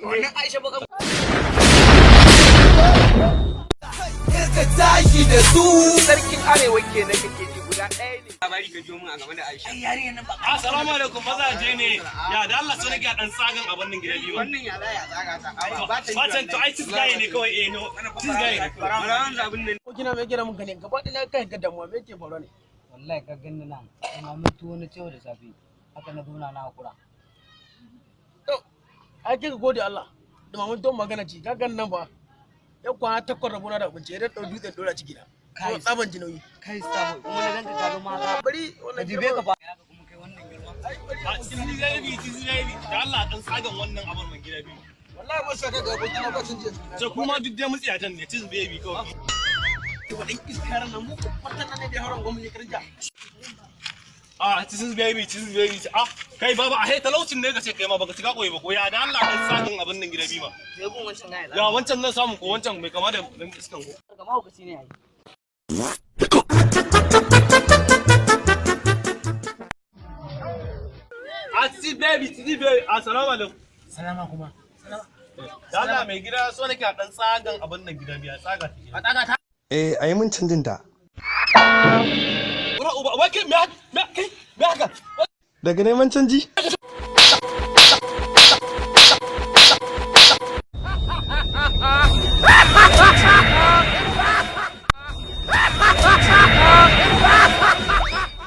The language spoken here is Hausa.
Wannan Aisha baka Ka tashi da su. Sarkin arewa kenan kake ji guda ɗaya ne. Labari ka jo min a game da Aisha. Ai yarinyar nan ba. Assalamu alaikum, mazaje ne. Ya da Allah, so nake a dan tsagan abin nan gida biyu. Wannan ya za ya tsaga ta. Ba ta yi. Fatan to ai cis gaye ne kawai, eh, no. Cis gaye ne. Barawan zabin nan. Ko kina mai kira mun ka ne gaba ɗaya na kai ga damuwa, me yake faruwa ne? Wallahi ka ganni nan ina mun tuwo na cewa da safe haka na zauna na hakura. To ai kika gode Allah da mamun don magana ci ka gan nan ba ya kwana takwas rabona da abinci ya ɗau dutsen ɗora ciki na. Kai. Tsaban jinauyi. Kai starboy, kuma na ganka ka zama haka. Bari ka wannan jibe ka fa haka kuma kai wannan girma. Ah, cis baby, cis baby. Da Allah dan tsagan wannan abin nan gida biyu. Wallahi mun saka ga abokina ba sun je. Ce kuma duk dai mutsiyatan ne, cis baby kawai. To wadan iskar nan mu kwatan nan ne da hauran gwamnati karja. Ah, cis baby, cis baby. Ah, kai baba, a talaucin ne kace kai ma baka cika koyi ba ko ya da Allah dan tsagan abin nan gida biyu ma. Sai gun wancan gaya. Ya wancan nan samu ko wancan mai kama da dan iskan ko. Ka mahaukaci ne ai. Ah, cis baby, cis baby. Assalamu alaikum. Salama kuma. Da Allah mai gida, so nake a dan tsagan abin nan gida biyu, a tsaga ta gida. A tsaga ta. Eh, a yi min canjin ta. Ura uba, wai kai me kai me haka? Daga neman canji?